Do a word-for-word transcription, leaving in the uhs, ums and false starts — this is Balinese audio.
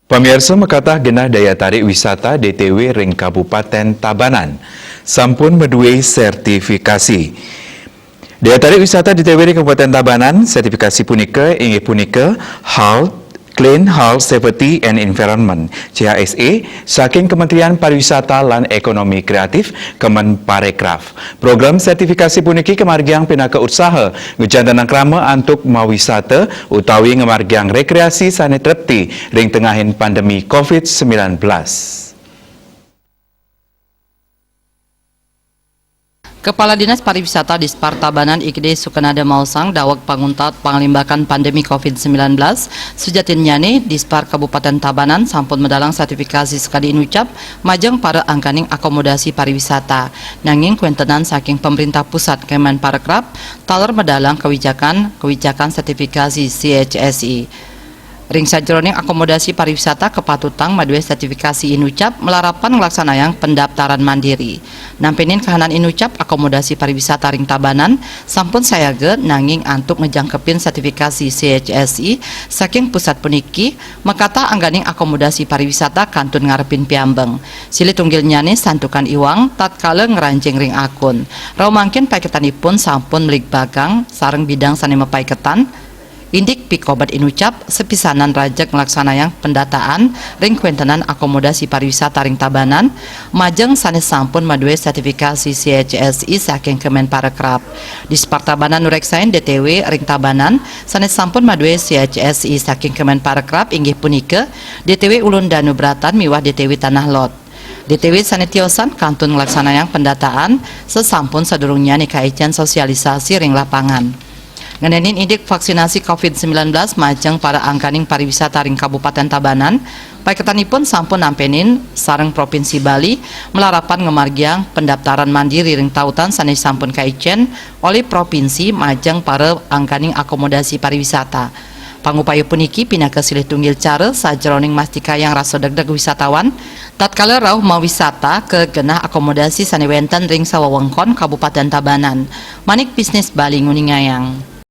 Pamirsa, makatah genah daya tarik wisata D T W ring Kabupaten Tabanan sampun madué sertifikasi. Daya tarik wisata D T W ring Kabupaten Tabanan, sertifikasi punika inggih punika HALT, Clean Health Safety and Environment, C H S E, saking Kementerian Pariwisata lan Ekonomi Kreatif, Kemenparekraf. Program sertifikasi puniki kamargiang pinaka utsaha ngejantenang krama antuk mawisata utawi ngamargiang rekreasi sane trepti ring tengahing pandemi covid sembilan belas. Kepala Dinas Pariwisata Dispar Tabanan I G D Sukenada maosang daweg panguntat panglimbakan pandemi covid sembilan belas, sujatinnyane Dispar Kabupaten Tabanan sampun medalang sertifikasi sakadi inucap majeng para angganing akomodasi pariwisata. Nanging kwentenan saking pemerintah pusat Kemenparekraf taler medalang kewijakan, kewijakan sertifikasi C H S I. Ring sajeroning akomodasi pariwisata kapatutang madué sertifikasi inucap malarapan nglaksanayang pendaftaran mandiri. Nampenin kahanan inucap akomodasi pariwisata ring Tabanan sampun sayaga nanging antuk ngejangkepin sertifikasi C H S I saking pusat puniki, makatah angganing akomodasi pariwisata kantun ngarepin piambeng. Silih tunggilnyane santukan iwang tatkala ngranjing ring akun. Rauh mangkin paiketanipun sampun mligbagang sareng bidang sane mapaiketan, indik pikobet inucap sapisanan rajeg nglaksanayang pendataan ring kwentenan akomodasi pariwisata ring Tabanan, majeng sane sampun madué sertifikasi C H S I saking Kemenparekraf. Dispar Tabanan nureksain D T W ring Tabanan sane sampun madué C H S I saking Kemenparekraf inggih punika D T W Ulun Danu Bratan miwah D T W Tanah Lot. D T W sane tiosan kantun nglaksanayang pendataan sasampun sadurungnyane kaicen sosialisasi ring lapangan. Ngenenin indik vaksinasi covid sembilan belas majeng para angganing pariwisata ring Kabupaten Tabanan, paiketanipun sampun nampenin sareng Provinsi Bali malarapan ngamargiang pendaftaran mandiri ring tautan sane sampun kaicen olih provinsi majeng para angganing akomodasi pariwisata. Pangupaya puniki pinaka silih tunggil cara sajeroning mastikayang rasa degdeg wisatawan tatkala rauh mawisata ka genah akomodasi sane wenten ring sawewengkon Kabupaten Tabanan. Manik Bisnis Bali nguningayang.